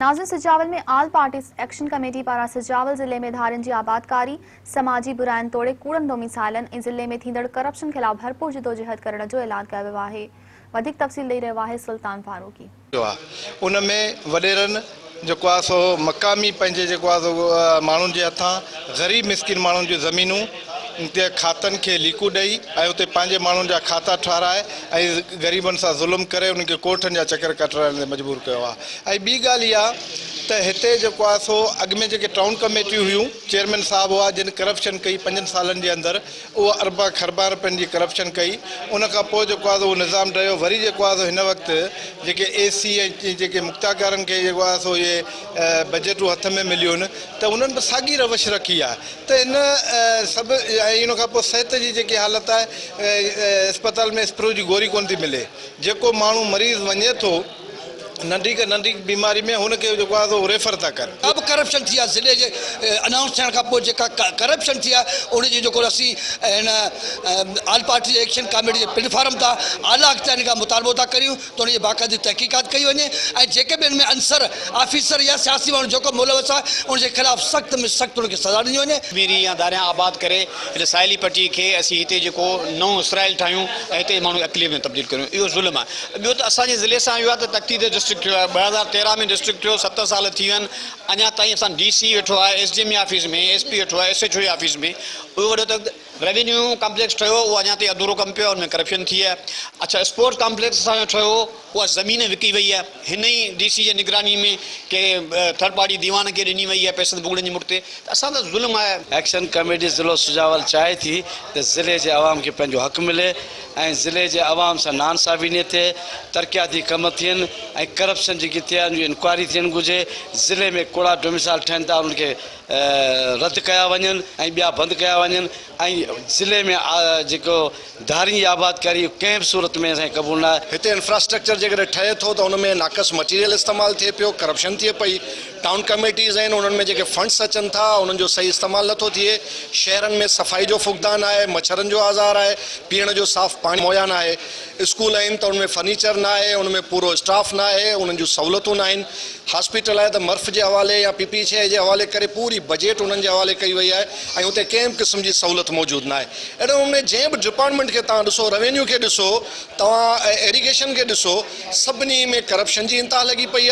ناظم Sujawal ۾ all parties action committee پاران سجاول ضلعي ۾ ڌارين جي آبادڪاري، سماجي براين توڙي ڪوڙن ڊوميسائلن ۽ ضلعي ۾ ٿيندڙ ڪرپشن خلاف ڀرپور جدوجهد ڪرڻ جو اعلان ڪيو ويو آهي. وڌيڪ تفصيل ڏئي رهيو آهي سلطان فاروقي. ٿيو آهي ان ۾ وڏيرن جيڪو آهي سو مقامي پنهنجي جيڪو آهي سو ماڻهن جي هٿان غريب مسڪين ماڻهن جون زمينون تي کاتن کي ليڪون ڏئي ۽ اتي پنهنجي ماڻهن جا کاتا ٺهرائي ۽ غريبن سان ظلم ڪري انهن کي ڪورٽن جا چڪر ڪٽرائڻ تي مجبور ڪيو آهي ۽ ٻي ڳالهه اها ته هتي جيڪو آهي سو اڳ ۾ جيڪي ٽائون ڪميٽيون هيون چيئرمين صاحب هئا جن ڪرپشن ڪئي پنجن سالن جي اندر اهو اربع کربا رپين جي ڪرپشن ڪئي ان کان پوء جيڪو آهي سو اهو نظام ڊهيو وري جيڪو آهي سو هن وقت جيڪي اي سي ۽ جيڪي مختيارڪارن کي جيڪو آهي سو اهي بجيٽون هٿ ۾ مليون آهن ته انهن به ساڳي روش رکي آهي ته ان سڀ ۽ ان کان پوء صحت جي جيڪي حالت آهي اسپتال ۾ اسپرو جي گوري ڪونه ٿي ملي جيڪو ماڻهو مريض وڃي ٿو ننڍي کان ننڍي بيماري ۾ هن کي جيڪو آهي سو ريفر ٿا ڪن. جيڪا به ڪرپشن ٿي آهي ضلعي جي انائونس ٿيڻ کان پوء جيڪا ڪرپشن ٿي آهي ان جي جيڪو اسين هن آل پارٽي ايڪشن ڪاميٽي جي پليٽ فارم تان اعليٰ اختيارين کان مطالبو ٿا ڪريون ته ان جي باقاعدي تحقيقات ڪئي وڃي ۽ جيڪي به ان ۾ عنصر، آفيسر يا سياسي ماڻهو جيڪو ملوث آهي ان جي خلاف سخت ۾ سخت ان کي سزا ڏني وڃي. ميري يا ڌاريان آباد ڪري هن ساحلي پٽي کي اسين هتي جيڪو نئون اسرائيل ٺاهيون ۽ هتي ماڻهو اقليت ۾ تبديل ڪريون اهو ظلم آهي ٻيو ته اسان جي ضلعي سان اهو آهي ته تختي تي ڊسٽرڪٽ ٿيو آهي 2013 ۾ ڊسٽرڪٽ ٿيو ست سال ٿي ويا آهن اڃا تائين اسان ڊي سي ويٺو آهي ايس ڊي ايم جي آفيس ۾ ايس پي ويٺو آهي ايس ايڇ او جي آفيس ۾ اهو وڏو ته روينيو ڪامپليڪس ٺهيو اهو اڃا تائين اڌورو ڪم پيو آهي ان ۾ ڪرپشن ٿي آهي اڇا اسپورٽس ڪامپليڪس اسان جو ٺهيو هو اها زمين وڪي وئي آهي هن ئي ڊي سي جي نگراني ۾ ڪنهن ٿرڊ پارٽي ديوان کي ڏني وئي آهي پئسن ڀڳڙن جي مٺ تي ته اسان سان ظلم آهي. ايڪشن ڪميٽي ضلعو سجاول چاهي ٿي ته ضلعي جي عوام کي پنهنجو حق ملي ۽ ضلعي جي عوام سان ناانصافي نه ٿئي، ترقياتي ڪم ٿين ۽ ڪرپشن جيڪي ٿئي آهي ان جي انڪوائري ٿيڻ گهرجي، ضلعي ۾ ڪوڙا ڊوميسائل ٺهن ٿا انهن کي رد ڪيا وڃن ۽ ٻيا بند ڪيا وڃن ۽ ضلعي ۾ جيڪو ڌارين جي آبادڪاري ڪنهن به صورت ۾ اسان کي قبول نه آهي. هتي انفراسٽرڪچر جيڪڏهن ٺهي ٿو ته ان ۾ ناقص مٽيريل استعمال ٿئي پيو، ڪرپشن ٿئي پئي، ٽائون ڪميٽيز آهن انهن ۾ جيڪي فنڊس اچن ٿا انهن جو صحيح استعمال نٿو ٿئي، شهرن ۾ صفائي جو فقدان آهي، مڇرن جو آزار آهي، پيئڻ جو صاف پاڻي مهيا ناهي، اسڪول آهن ته ان ۾ فرنيچر ناهي، ان ۾ پورو اسٽاف ناهي، انهن جون سهولتون ناهن، هاسپيٽل آهي ته مرف جي حوالي يا پي پي ايڇ اي جي حوالي ڪري پوري بجيٽ انهن جي حوالي ڪئي وئي آهي ۽ اتي ڪنهن به قسم جي سهولت موجود ناهي. اهڙي نموني جنهن به ڊپارٽمينٽ کي توهان ڏسو، روينيو کي ڏسو، توهان ايريگيشن کي ڏسو، سڀني ۾ ڪرپشن جي انتها لڳي پئي آهي.